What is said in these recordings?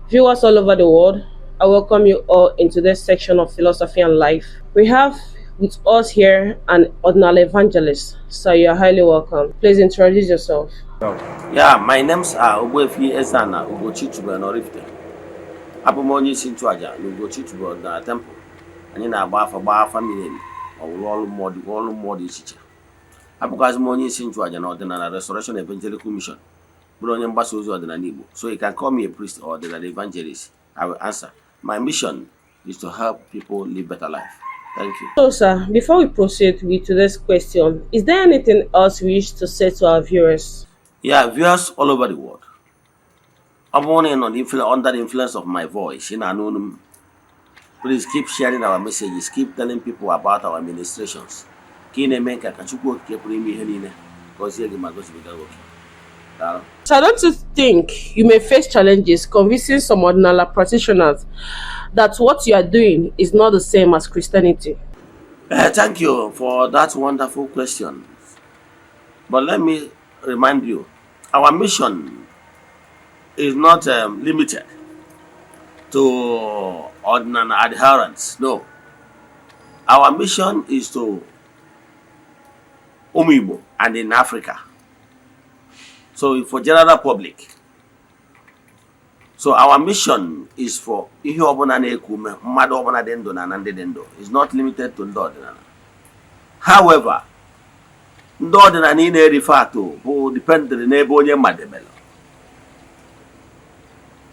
Viewers all over the world, I welcome you all into this section of Philosophy and Life. We have with us here an Odinala evangelist, so you are highly welcome. Please introduce yourself. Yeah, my names are Ogbuefi Eze-Ana Ugochi Tubelu Oraifite. Abụ m onye isi nchụaja na Ugochi Tubelu Ọdịnala Temple. Anyị na-agba afa, gbaa afa miri emi, ma ọ bụ rụọ ọrụ mmụọ dị ọrụ mmụọ dị iche iche. Abụkwazị m onye isi nchụaja na Ọdịnala Restoration Evangelical Mission, bụrụ onye mgbasa ozi ọdịnala Igbo. So you can call me a priest or ọdịnala evangelist. I will answer. My mission is to help people live better life. Thank you. So, sir, before we proceed with today's question, is there anything else you wish to say to our viewers? Yeah, viewers all over the world. Ọ bụrụ na ị nọ under the influence of my voice, ị na-anụ olu m, please keep sharing our messages, keep telling people about our ministrations. Ka ị na-eme nka ka Chukwu Okike pụrụ ime ihe niile gọzie gị ma gọzibiga gị oke. Daalụ. So, don't you think you may face challenges convincing some Odinala practitioners that what you are doing is not the same as Christianity? Thank you for that wonderful question. But let me remind you, our mission is not limited to Odinala adherents. No. Our mission is to Ụmụ Igbo and in Africa. So for general public. So our mission is for ihe ọbụla na-eku ume, mmadụ ọbụla dị ndụ na ndị dị ndụ. It's not limited to ndị ọdịnala. However, ndị ọdịnala ị na-erife atụ bụ depended n'ebe onye madebere.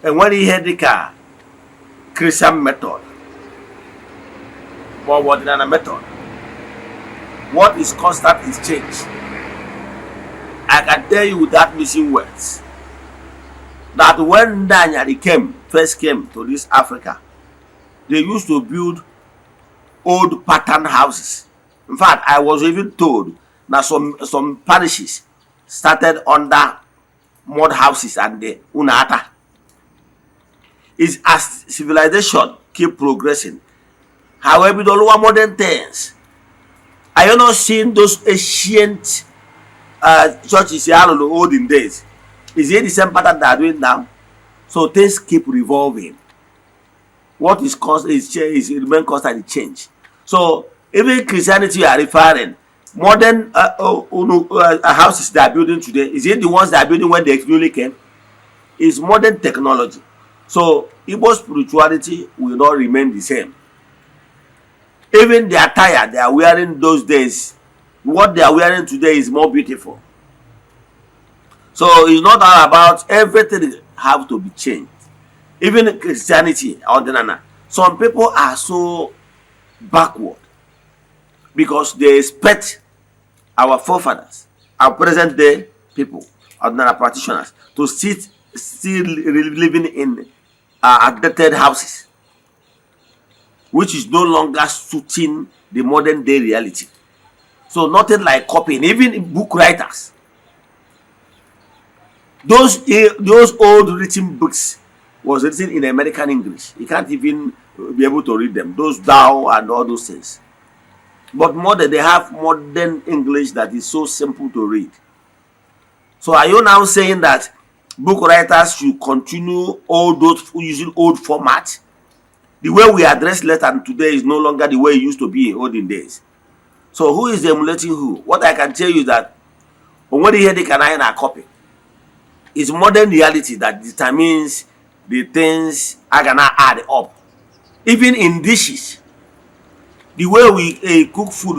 Enwere ihe dịka Christian method ma ọ bụ ọdịnala method. What is constant is change. I can tell you without missing words that when ndị Anyari first came to this Africa, they used to build old pattern houses. In fact, I was even told that some parishes started under mud houses and the unata. Is as civilization keep progressing, however, the modern things. Are you not seeing those ancient churches here in the olden days? Is it the same pattern they are doing now? So things keep revolving. What is constant is remain constant change. So even Christianity you are referring, modern houses they are building today, is it the ones they are building when they newly came? Is modern technology. So Igbo spirituality will not remain the same. Even the attire they are wearing those days, what they are wearing today is more beautiful. So it's not all about everything have to be changed. Even Christianity, Odinana, some people are so backward because they expect our forefathers, our present day people, Odinana practitioners, to sit still living in outdated houses, which is no longer suiting the modern day reality. So nothing like copying, even book writers. Those old written books was written in American English. You can't even be able to read them. Those thou and all those things. But modern, they have modern English that is so simple to read. So are you now saying that book writers should continue all those using old format? The way we address letter today is no longer the way it used to be in olden days. So who is emulating who? What I can tell you that o nwere ihe dị ka na anyị na-copy. It's modern reality that determines the things a ga na add up. Even in dishes, the way we cook food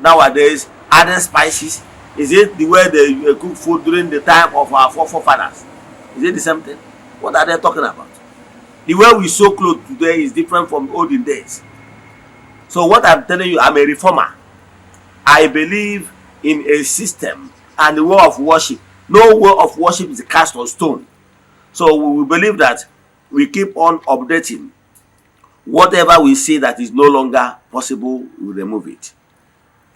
nowadays, adding spices, is it the way they cook food during the time of our forefathers? Is it the same thing? What are they talking about? The way we sew clothes today is different from olden days. So what I'm telling you, I'm a reformer. I believe in a system and the way of worship. No way of worship is cast on stone. So we will believe that we keep on updating. Whatever we see that is no longer possible, we remove it.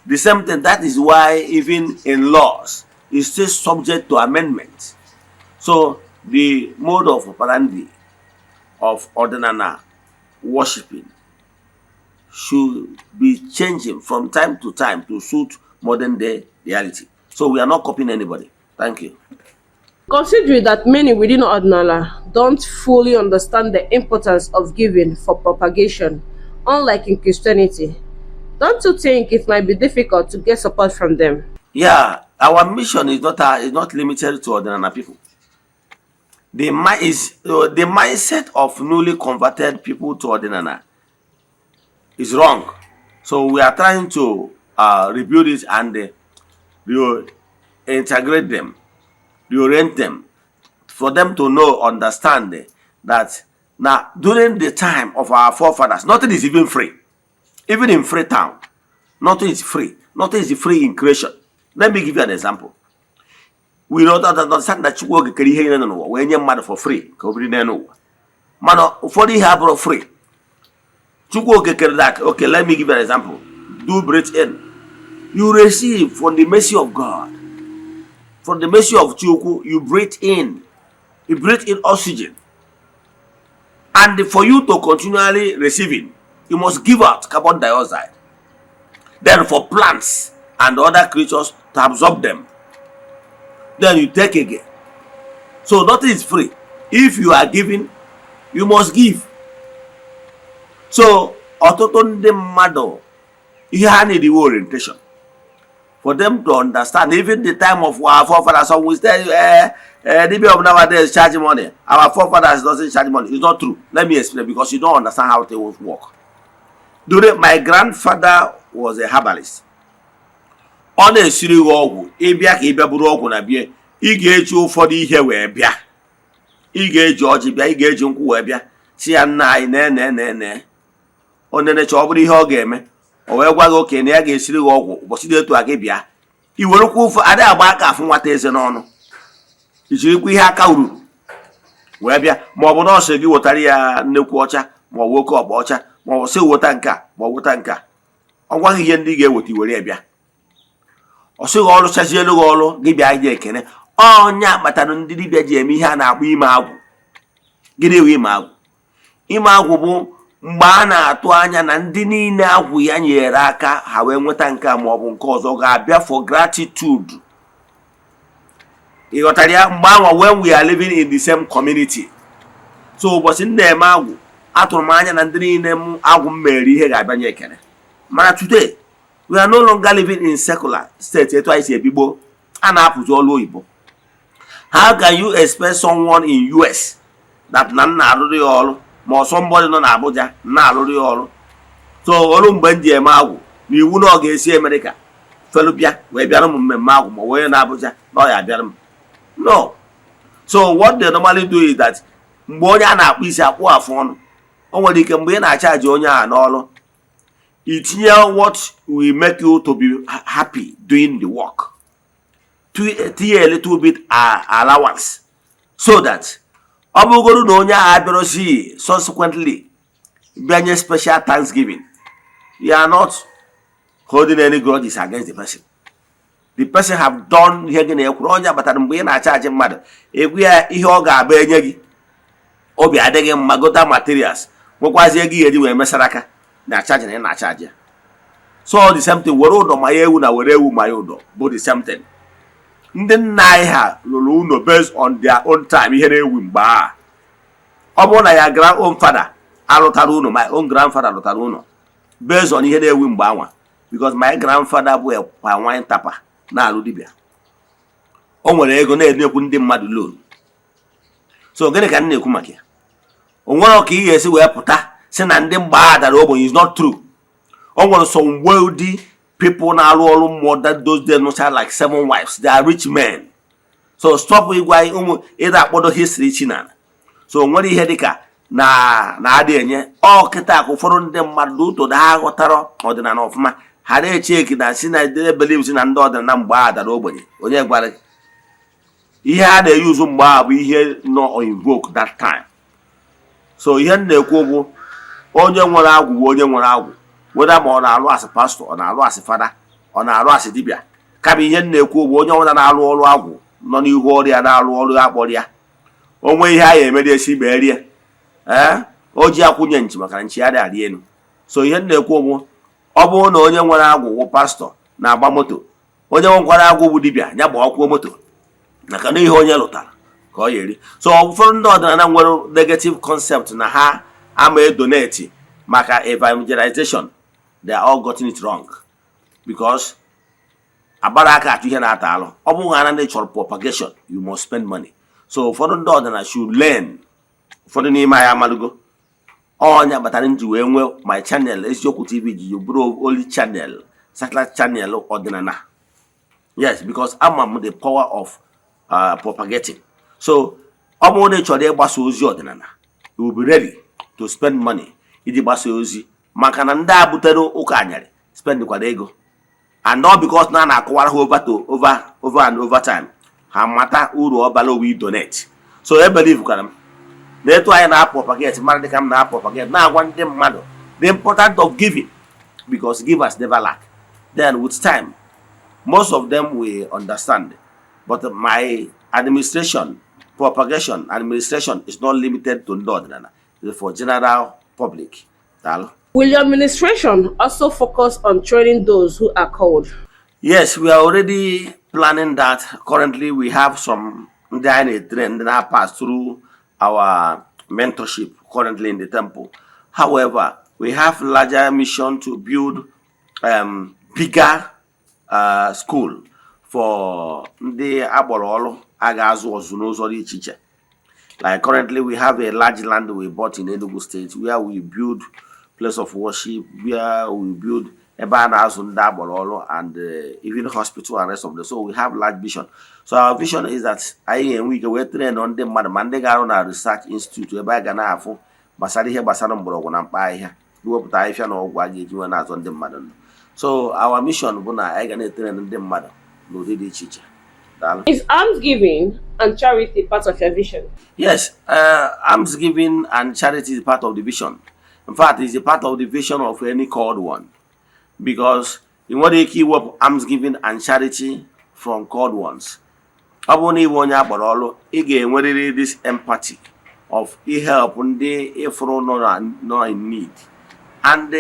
The same thing, that is why even in laws, it's still subject to amendment. So the mode of operandi of Odinana worshiping should be changing from time to time to suit modern day reality. So we are not copying anybody. Thank you. Considering that many within Odinala don't fully understand the importance of giving for propagation, unlike in Christianity, don't you think it might be difficult to get support from them? Yeah, our mission is not limited to Odinala people. The mindset of newly converted people to Odinala is wrong. So we are trying to rebuild it and integrate them, reorient them, for them to know, understand that now during the time of our forefathers, nothing is even free. Even in Freetown, nothing is free. Nothing is free in creation. Let me give you an example. We know that understand that Chukwu okike kere ihe niile nọ n'ụwa wee nye mmadụ for free ka o biri n'elu ụwa, mana ụfọdụ ihe abụrụ free. Chukwu okike kere that. Okay, let me give you an example. Do breathe in, you receive from the mercy of God, from the mercy of Chukwu. You breathe in, you breathe in oxygen, and for you to continually receiving, you must give out carbon dioxide, then for plants and other creatures to absorb them, then you take again. So nothing is free. If you are giving, you must give. So ọtụtụ ndị mmadụ, ihe ha need iwe orientation for them to understand. Even the time of our forefathers, some will say, "Dibia of nowadays charge money, our forefathers doesn't charge money." It's not true. Let me explain, because you don't understand how things work. During my grandfather was a herbalist. Ọ na-esiri gị ọgwụ, ịbịa ka ịbịa buru ọgwụ na bie, ị ga-eji ụfọdụ ihe wee bịa, ị ga-eji ọjị bịa, ị ga-eji nkwụ wee bịa, si ya, "Nna anyị, nee nee nee nee." O nenecha, ọ bụrụ ihe ọ ga-eme, o wee gwa gị oke na ya ga-esiri gị ọgwụ ụbọchị dị etu a, gị bịa, i werekwa ofe adịghị agba aka afụ nwata eze n'ọnụ, i jirikwa ihe aka ruru wee bịa, ma ọ bụ nọọsụ gị wetara ya nnekwu ọcha, ma ọ bụ oke ọkpa ọcha, ma ọ bụ sị weta nke a, ma ọ weta nke a. Ọ gwaghị ihe ndị ị ga-eweta, iwere ya bịa. Ọ sịghị ọrụ chazielu gị ọrụ, gị bịa nye ekene. Ọnya kpatara ndị dibịa ji eme ihe a na-akpọ ime agwụ. Gịnị bụ ime agwụ? Ime agwụ bụ mgbe a na-atụ anya na ndị niile agwụ ya nyere aka ha wee nweta nke a ma ọ bụ nke ọzọ ga-abịa for gratitude. Ị ghọtara ya? Mgbe ahụ, when we are living in the same community, so ụbọchị m na-eme agwụ, atụrụ m anya na ndị niile m agwụ m mere ihe ga-abịa nye ekene. Mana today we are no longer living in secular state etu anyị si ebigbo, a na-apụzi ọrụ oyibo. How can you expect someone in US that na m na-arụrụ ya ọrụ, ma ọ somebody nọ na Abuja na-arụrụ ya ọrụ? So ọrụ mgbe m ji eme agwụ na iwu na ọ ga-esi Amerịka felu bịa wee bịara m mmemme agwụ, ma onye na Abuja na ọ ya abịara m? No. So what they normally do is that mgbe onye a na-akpụ isi akpụ afụ ọnụ, o nwere ike mgbe ị na-achaji onye a n'ọrụ, itinye what will make you to be happy doing the work, tinye a little bit allowance, so that ọ bụrụgodu na onye ahụ abịarosi subsequently bịa nye special thanksgiving, you are not holding any grudges against the person. The person have done ihe gị na-ekwuru. Onye batara mgbe ị na-achaji mmadụ, egwu ya ihe ọ ga-abụ enye gị obi adịghị mma, gota materials, nwekwazi ego ihe eji wee mesara aka na achaji na ị na-achaji ya. So the same thing, were ụdọ ma ya ewu na were ewu ma ya ụdọ bụ the same thing. Ndị nna anyị ha lụrụ ụlọ based on their own time, ihe na-ewu mgbe a. Ọ bụrụ na ya grand own father alụtara ụlọ, my own grandfather lụtara ụlọ based on ihe na-ewu mgbe anwa, because my grandfather bụ a wine tapper na-alụ dibịa. O nwere ego na-enyekwu ndị mmadụ loan. So gịnị ka m na-ekwu maka ya? O nwere ka ị ga-esi wee pụta si na ndị mgba dara ogbenye is not true. O nwere some wealthy people na-arụ ọrụ mmụọ that those days nụcha like seven wives. They are rich men. So stop ịgwa ụmụ ịda akpọdo history chinana. So o nwere ihe dịka na na-adị enye ọ kịta ka ụfọdụ ndị mmadụ ụtọ na ha ghọtara ọdịnala ọfụma, ha na-eche eki na si na believe si na ndị ọdịnala mgbe a dara ogbenye. Onye gwara gị? Ihe a na-eyuzu mgbe a bụ ihe nọ in vogue that time. So ihe m na-ekwu bụ, onye nwere agwụ bụ onye nwere agwụ, weda ma ọ na-alụ asị pastọ, ọ na-alụ asị fada, ọ na-alụ asị dibịa. Kama ihe m na-ekwu bụ, onye ọbụla na-alụ ọrụ agwụ nọ n'ihu ọrịa na-alụ ọrụ ya kpọrọ ya onwe ihe a ya emeri esi merie ee o ji akwụnye nchi maka na nchi ya dị arị elu. So ihe m na-ekwu bụ, ọ bụrụ na onye nwere agwụ wụ pastọ na-agba moto, onye nwekwara agwụ bụ dibịa ya gba ọkwuo moto, maka na ihe onye lụtara. Ka ọ ya eri. So ụfọdụ ndị ọdịnala nwere negative concept na ha ama donate maka evangelization, they are all gotten it wrong, because agbara aka achụ ihe na-ata alụ. Ọ bụghị ha na ndị chọrọ propagation, you must spend money. So ụfọdụ ndị ọdịnala should learn. Ụfọdụ n'ime anyị amalụgo ọnya kpatara m ji wee nwee my channel, Eziokwu TV, ji bụrụ only channel, satellite channel ọdịnala. Yes, because ama m the power of propagating. So ọ bụrụ na ị chọrọ ịgbasa ozi ọdịnala, you will be ready to spend money iji gbasa ozi, maka na ndị a butere ụka anyarị spendkwara ego, and all because na a na-akọwara ha over to over over and over time, ha mata uru ọ bara we donate. So e believe kwara m na etu anyị na-propagate mmadụ, dịka m na-propagate, na-agwa ndị mmadụ the importance of giving, because givers never lack, then with time most of them will understand. But my administration, propagation administration, is not limited to ndị ọdịnala. It's for general public. Daalụ. Will your administration also focus on training those who are called? Yes, we are already planning that. Currently, we have some ndị anyị na-train, ndị na-pass through our mentorship currently in the temple. However, we have larger mission to build bigger school for ndị agbọrọ ọrụ a ga-azụ ọzụ n'ụzọ dị iche iche. Like currently, we have a large land we bought in Enugu State where we build place of worship, where we build ebe a na-azụ ndị agbara ọrụ and even hospital and rest of them. So we have large vision. So our vision is that anyị ga-enwe ike wee train ndị mmadụ, ma ndị ga-arụ na research institute ebe a ga na-afụ gbasara ihe gbasara mgbọrọgwụ na mkpa ahịhịa, iwepụta ahịhịa na ọgwụ a ga-eji wee na-azọ ndị mmadụ ndụ. So our mission bụ na anyị ga na-etrain ndị mmadụ n'ụdị dị iche iche. Daalụ. Is almsgiving and charity part of your vision? Yes, almsgiving and charity is part of the vision. In fact, it's a part of the vision of any called one. Because ị nwere ike iwepụ almsgiving and charity from called ones. Ọ bụrụ na ịbụ onye akpọrọ ọrụ, ị ga-enwerịrị this empathy of help ndị ịfụrụ nọ in need. And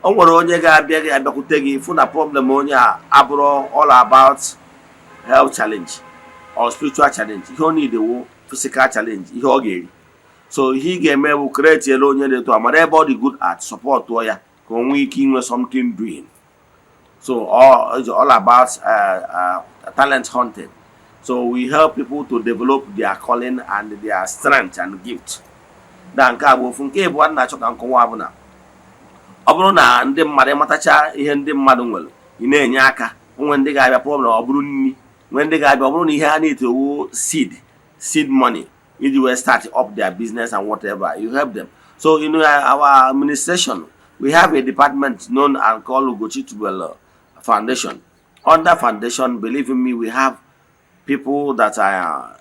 o nwere onye ga-abịa gị abịakwute gị, fụ na problem onye a abụrụ all about health challenge or spiritual challenge. Ihe ọ need wụ physical challenge, ihe ọ ga-eri. So ihe ị ga-eme bụ create elu onye na-eto amara ebe ọ dị good at, support ya ka o nwee ike inwe something doing. So it's all about talent hunting. So we help people to develop their calling and their strength and gift. Na nke a bụ ofu. Nke ịbụọ na-achọ ka nkọwa bụ na ọ bụrụ na ndị mmadụ ịmatacha ihe ndị mmadụ nwere, ị na-enye aka. Onwe ndị ga-abịa, problem ọ bụrụ nri, nwee ndị ga-abịa, ọ bụrụ na ihe ha need owu seed money iji wee start up their business and whatever, you help them. So in our administration, we have a department known and called Ugochi Tubelu Foundation. Under foundation, believe in me, we have people that are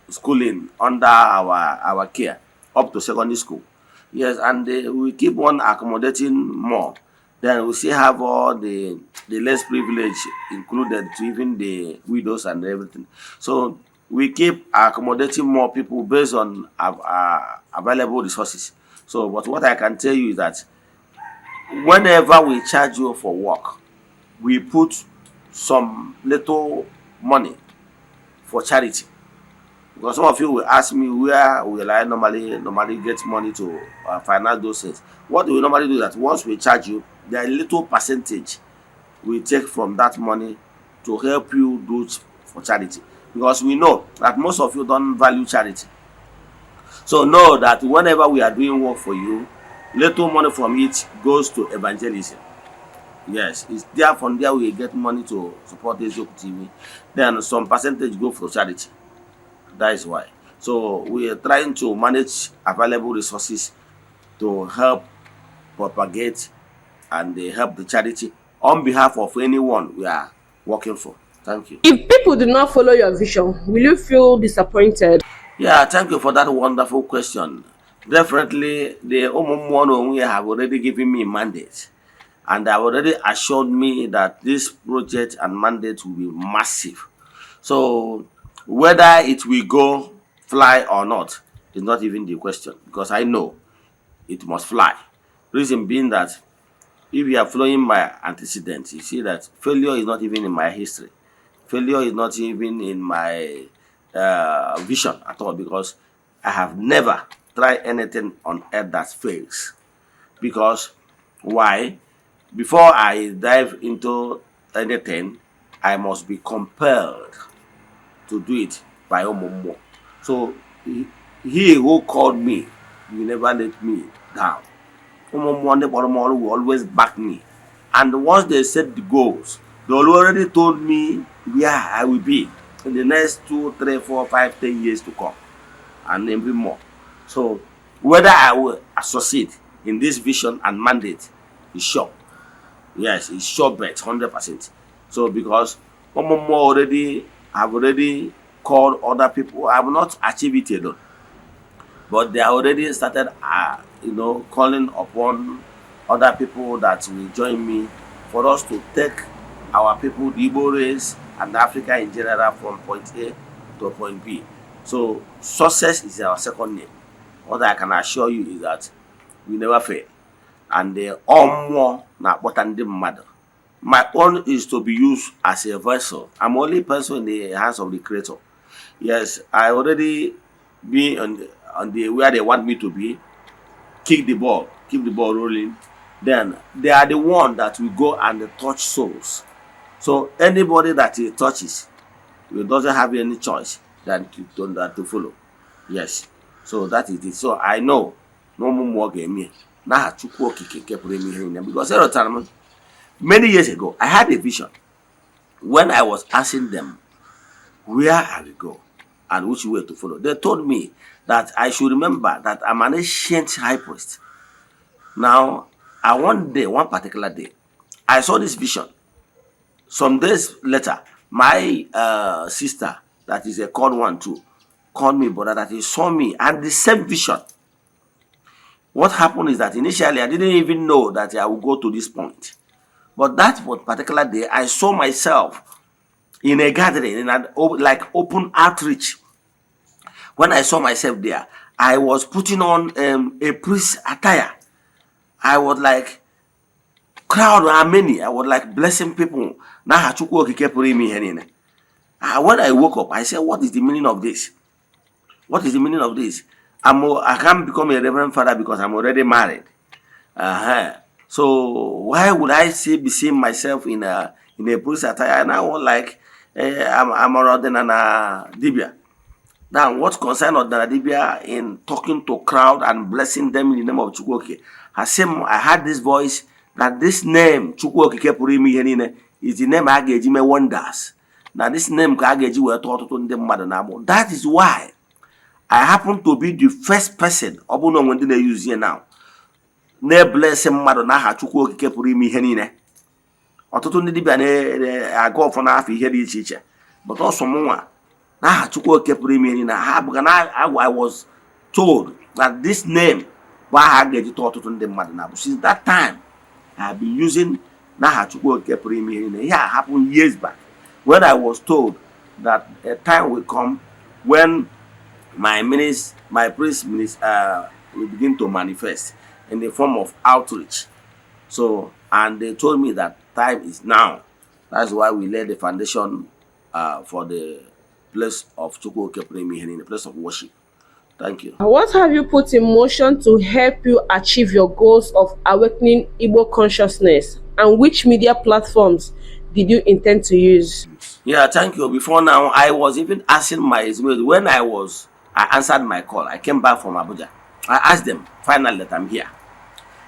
schooling under our care up to secondary school. Yes, and we keep on accommodating more. Then we still have all the less privileged included, to even the widows and everything. So we keep accommodating more people based on available resources. So, but what I can tell you is that whenever we charge you for work, we put some little money for charity. Because some of you will ask me, where will I normally get money to finance those things? What we normally do is that once we charge you, there are little percentage we take from that money to help you do for charity, because we know that most of you don't value charity. So know that whenever we are doing work for you, little money from it goes to evangelism. Yes, it's there. From there we get money to support Eziokwu TV. Then some percentage go for charity. That is why. So we are trying to manage available resources to help propagate and help the charity on behalf of anyone we are working for. Thank you. If people do not follow your vision, will you feel disappointed? Yeah, thank you for that wonderful question. Definitely, the ụmụ mmụọ n'onwe ya have already given me mandate, and they have already assured me that this project and mandate will be massive. So whether it will go fly or not is not even the question, because I know it must fly. Reason being that if you are following my antecedents, you see that failure is not even in my history. Failure is not even in my vision at all, because I have never tried anything on earth that fails. Because why? Before I dive into anything, I must be compelled to do it by ụmụ mmụọ. So he who called me will never let me down. Ụmụ mmụọ ndị kpọrọ m ọrụ will always back me. And once they set the goals, they already told me where I will be in the next 2, 3, 4, 5, 10 years to come, and even more. So whether I will succeed in this vision and mandate is sure. Yes, it's sure bet, 100%. So because ụmụ mmụọ already have already called other people. I will not achieve it alone, but they already started calling upon other people that will join me for us to take our people, the Igbo race and Africa in general, from point A to point B. So success is our second name. What I can assure you is that we never fail. And the mmụọ na-akpọta ndị mmadụ. My own is to be used as a vessel. I'm only person in the hands of the Creator. Yes, I already be on the where they want me to be. Kick the ball, keep the ball rolling. Then they are the one that will go and touch souls. So anybody that he touches, he doesn't have any choice than to follow. Yes. So that is it. So I know na ụmụ mmụọ ga-eme ya n'aha Chukwu Okike nke pụrụ ime ihe niile, because erotara m many years ago I had a vision when I was asking them where I will go and which way to follow. They told me that I should remember that I'm an ancient high priest. Now, I one day, one particular day, I saw this vision. Some days later, my sister, that is a called one too, called me, brother, that he saw me and the same vision. What happened is that initially I didn't even know that I would go to this point. But that particular day, I saw myself in a gathering, in an like open outreach. When I saw myself there, I was putting on a priest attire. I was like, crowd are many. I was like blessing people. N'aha Chukwu Okike pụrụ ime ihe niile. Ah, when I woke up, I said, "What is the meaning of this? What is the meaning of this?" I can't become a reverend father because I'm already married. So why would I say be seeing myself in a priest attire? And I was like, I'm already na dibia. Now, what concern Ọdịnala dibia in talking to crowd and blessing them in the name of Chukwu Okike? I said, I had this voice that this name, Chukwu Okike pụrụ ime ihe niile, is the name a ga-eji mee wonders. Na this name ka a ga-eji wee tụọ ọtụtụ ndị mmadụ n'agbụ. That is why I happen to be the first person, ọ bụrụ na onwe ndị na-use ya now, na-ebless mmadụ n'aha Chukwu Okike pụrụ ime ihe niile. Ọtụtụ ndị dibịa na-aga ọfọ n'afọ ihe dị iche iche, but ọsọ mụnwa n'aha Chukwu Okike pụrụ ime ihe niile ha bụ na I was told that this name bụ aha a ga-eji tụọ ọtụtụ ndị mmadụ na. Since that time, I have been using n'aha Chukwu Okike pụrụ ime ihe niile. Ihe a happened years back when I was told that a time will come when my priest will begin to manifest in the form of outreach. So, and they told me that time is now. That's why we laid the foundation for the place of Chukwu Okike pụrụ ime ihe niile, the place of worship. Thank you. What have you put in motion to help you achieve your goals of awakening Igbo consciousness, and which media platforms did you intend to use? Yeah, thank you. Before now, I was even asking my when I answered my call. I came back from Abuja. I asked them finally that I'm here.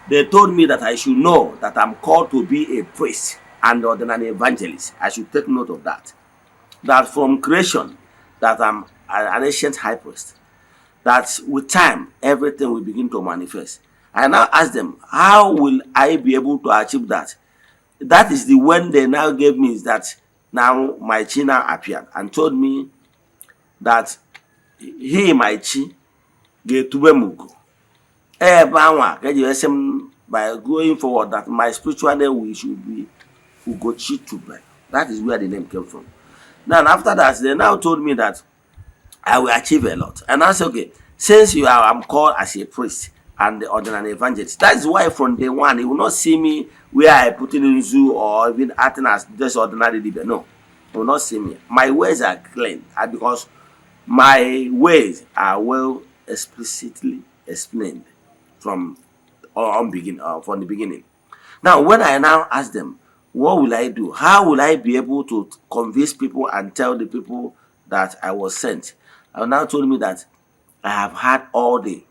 They told me that I should know that I'm called to be a priest and an evangelist. I should take note of that. That from creation, that I'm an ancient high priest. That with time, everything will begin to manifest. I now asked them, "How will I be able to achieve that?" That is the when they now gave me is that now my chi now appeared and told me that he, my chi, ga-etube m ugo ebe anwa ka eji esi m by going forward, that my spiritual name will should be Ugochi Tube. That is where the name came from. Now, after that, they now told me that I will achieve a lot. And I said, "Okay, since you are I'm called as a priest and the ordinary evangelist." That is why from day one, you will not see me where I put in nzu or even acting as just ordinary leader. No, you will not see me. My ways are clean because My ways are well explicitly explained from the beginning. Now, when I now ask them, what will I do? How will I be able to convince people and tell the people that I was sent? And now told me that I have had all the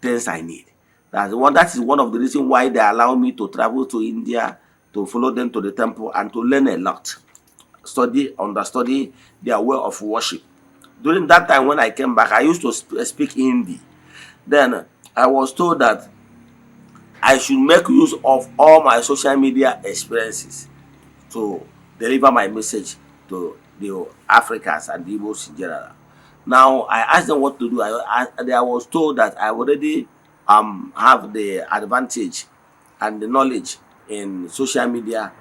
things I need. That is one of the reasons why they allow me to travel to India to follow them to the temple and to learn a lot. Study, understudy their way of worship. During that time when I came back, I used to speak Hindi. Then I was told that I should make use of all my social media experiences to deliver my message to the Africans and the Igbos in general. Now I asked them what to do. I was told that I already have the advantage and the knowledge in social media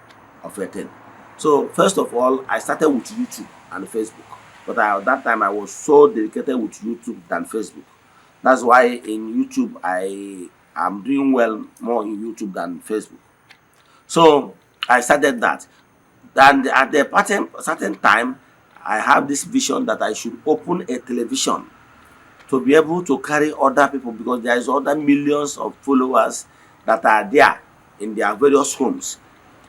of a thing. So first of all, I started with YouTube and Facebook. But at that time, I was so dedicated with YouTube than Facebook. That's why in YouTube, I am doing well more in YouTube than Facebook. So I started that. And at the certain time, I have this vision that I should open a television to be able to carry other people, because there is other millions of followers that are there in their various homes,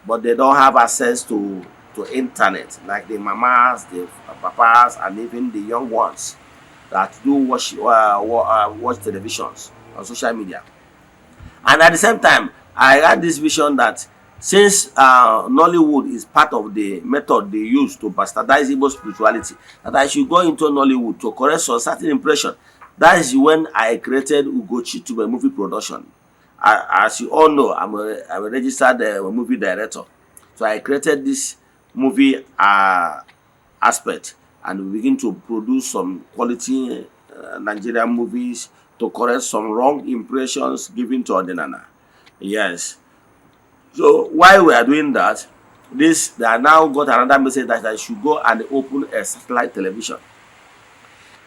but they don't have access to internet, like the mamas, the papas, and even the young ones that do watch televisions on social media. And at the same time, I had this vision that since Nollywood is part of the method they use to bastardize Igbo spirituality, that I should go into Nollywood to correct some certain impression. That is when I created Ugochi to a movie production. As you all know, I'm a registered movie director. So I created this movie aspect and we begin to produce some quality Nigerian movies to correct some wrong impressions given to Odinana. Yes. So while we are doing that, this they are now got another message that I should go and open a satellite television.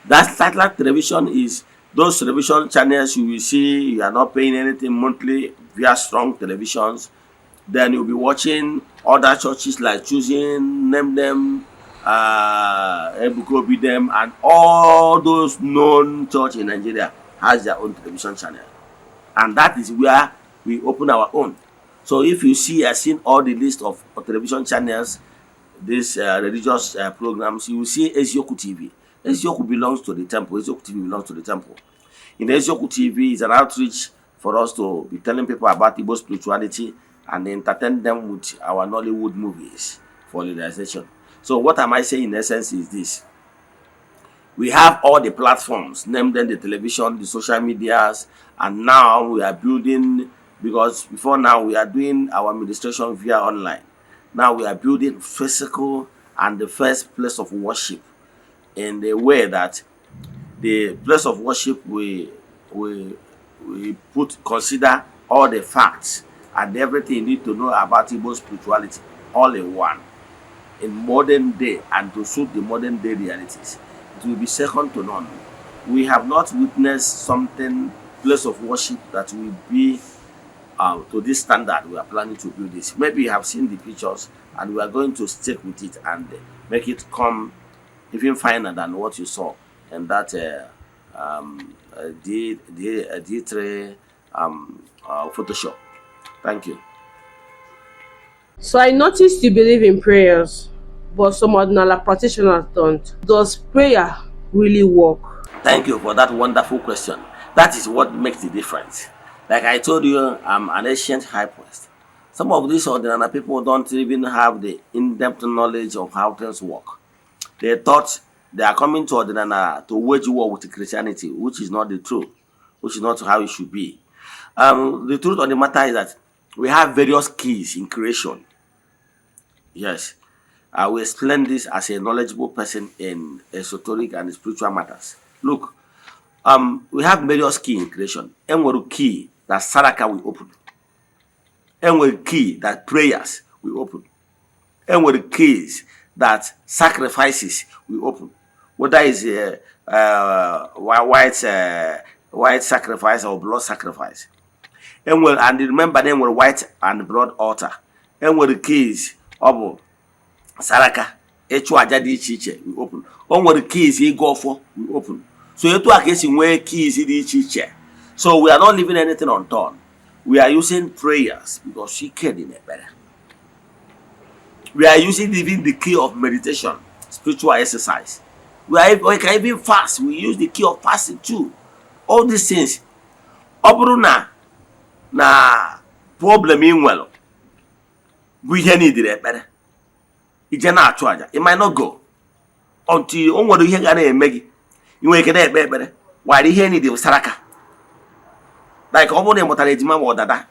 That satellite television is those television channels you will see. You are not paying anything monthly via strong televisions. Then you'll be watching other churches like Choosing, name them, Ebuka Obi them, and all those known church in Nigeria has their own television channel. And that is where we open our own. So if you see, I've seen all the list of television channels, these religious programs, you will see Ezioku TV. Ezioku belongs to the temple. Ezioku TV belongs to the temple. In Ezioku TV is an outreach for us to be telling people about Igbo spirituality and entertain them with our Nollywood movies for realization. So what am I saying in essence is this. We have all the platforms, name them the television, the social medias, and now we are building, because before now we are doing our administration via online. Now we are building physical and the first place of worship in the way that the place of worship we put consider all the facts and everything you need to know about Igbo spirituality all in one in modern day and to suit the modern day realities. It will be second to none. We have not witnessed something place of worship that will be to this standard we are planning to build this. Maybe you have seen the pictures, and we are going to stick with it and make it come even finer than what you saw in that D, D, D3 Photoshop. Thank you. So I noticed you believe in prayers, but some Odinala practitioners don't. Does prayer really work? Thank you for that wonderful question. That is what makes the difference. Like I told you, I'm an ancient high priest. Some of these Odinala people don't even have the in-depth knowledge of how things work. They thought they are coming to Odinala to wage war with Christianity, which is not the truth, which is not how it should be. The truth of the matter is that we have various keys in creation. Yes, I will explain this as a knowledgeable person in esoteric and spiritual matters. Look, we have various key in creation. Enwere key that Saraka will open. Enwere key that prayers will open. Enwere keys that sacrifices will open. Whether it's a white sacrifice or blood sacrifice. Enwere, and remember, then nwere white and blood altar. Enwere keys ọ bụ saraka. Ịchụ aja dị iche iche, we open. O nwere keys ịgọ ọfọ, we open. So etu a ka esi nwee keys dị iche iche. So we are not leaving anything undone. We are using prayers because ike dị n'ekpere. We are using even the key of meditation, spiritual exercise. We can even fast. We use the key of fasting too. All these things, ọ bụrụ na problem ị nwere bụ ihe n'idiri ekpere, ije na-achụ aja, it might not go until o nwere ihe ga na-eme gị. Ị nwere ike na-ekpe ekpere were ihe need saraka, like ọ bụrụ na ị mụtara ejima ma ọ dada,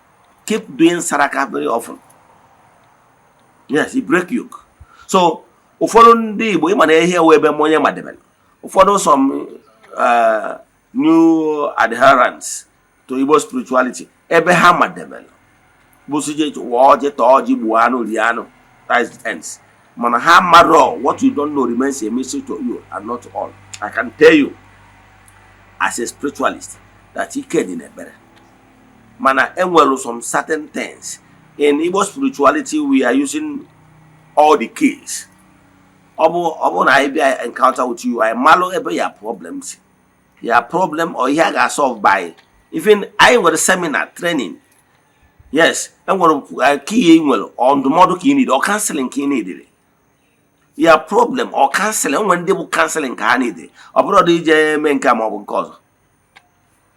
keep doing saraka very often. Yes, it break yoke. So ụfọdụ ndị Igbo, ịma na ihe wee ebe onye madebere ụfọdụ, some new adherents to Igbo spirituality, ebe ha madebere bụsije wụọ ọjị, tọọ ọjị, gbuo anụ, rie anụ, that is the ends. Mana ha marọ, what you don't know remains a mystery to you and not to all. I can tell you as a spiritualist that ike dị n'ekpere, mana enwere some certain things in Igbo spirituality. We are using all the keys. Ọ bụ na anyị bịa encounter with you, anyị malụ ebe ya problems, ya problem or ihe a ga-solve by even anyị nwere seminar training. Yes, enwere key ị nwere, ọ ndụmọdụ ka ị need, ọ counseling ka ị need, ya problem ọ counseling. Enwere ndị bụ counseling ka ha need. Ọ bụrụ dị ije eme nke a ma ọ bụ nke ọzọ,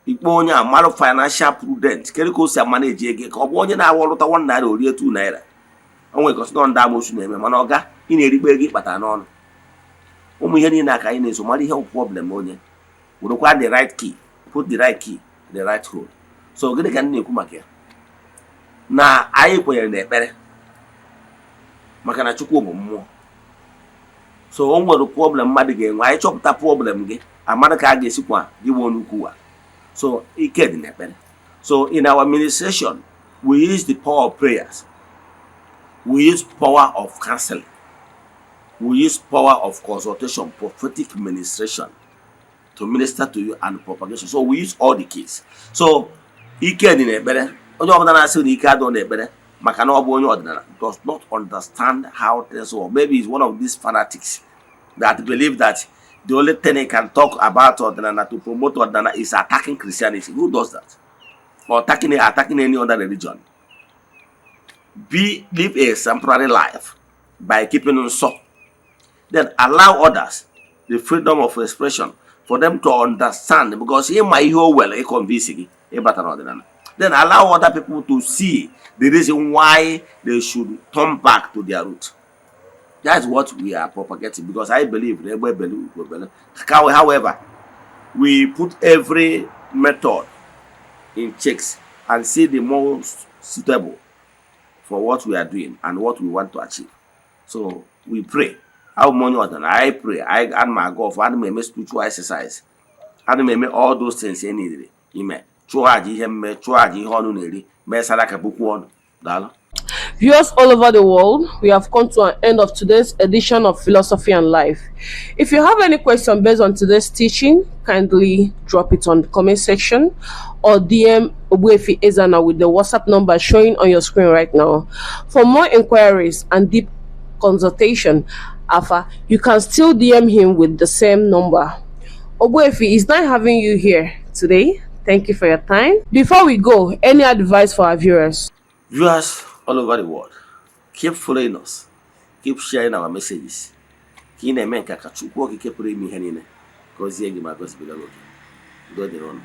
ikpe onye a malụ financial prudent, kedu ka o si ama na-eji ego, ka ọ bụ onye na-awa ọlụta ₦1 orie ₦2. O nwere gosi nọ ndị amosu na-eme, mana ọga ị na-erikpe ego ịkpatara n'ọnụ. Ụmụ ihe niile a ka anyị na-eso mara ihe bụ problem onye, werekwa the right key, put the right key the right hole. So gịnị ka m na-ekwu maka ya? Na anyị kwenyere n'ekpere maka na Chukwu bụ mmụọ. So o nwere problem mmadụ ga-enwe, anyị chọpụta problem gị, amara ka a ga-esikwa gị bụ onye ukwu wa. So ike dị n'ekpere. So in our administration, we use the power of prayers, we use power of counseling, we use power of consultation, prophetic ministration to minister to you, and propagation. So we use all the keys. So ike dị n'ekpere. Onye ọbụla na-asị na ike adịghị n'ekpere maka na ọ bụ onye ọdịnala does not understand how things work. Maybe he's one of these fanatics that believe that the only thing he can talk about ọdịnala, to promote ọdịnala, is attacking Christianity. Who does that? Or attacking any other religion? Be live a exemplary life by keeping nsọ, then allow others the freedom of expression for them to understand, because ịma ihe o were ịconvince gị ịbata n'ọdịnala, then allow other people to see the reason why they should turn back to their root. That's what we are propagating, because I believe na egbe bele ugo bele. However, we put every method in checks and see the most suitable for what we are doing and what we want to achieve. So we pray. Abụ m onye ọdịnala. I pray. I ana m aga ọfọ, ana m eme spiritual exercise, ana m eme all those things e niile ime, chụọ aja ihe mme, chụọ aja ihe ọnụ na-eri, mee saraka, bukwu ọnụ. Daalụ. Viewers all over the world, we have come to an end of today's edition of Philosophy and Life. If you have any question based on today's teaching, kindly drop it on the comment section or DM Ogbuefi Ezana with the WhatsApp number showing on your screen right now. For more inquiries and deep consultation, Afa, you can still DM him with the same number. Ogbuefi, it's nice having you here today. Thank you for your time. Before we go, any advice for our viewers? Viewers all over the world, keep following us, keep sharing our messages. Ka ị na-eme nke a, ka Chukwu Okike pụrụ ime ihe niile gọzie gị ma gọzibiga gị oke. Udo dịrị ụnụ.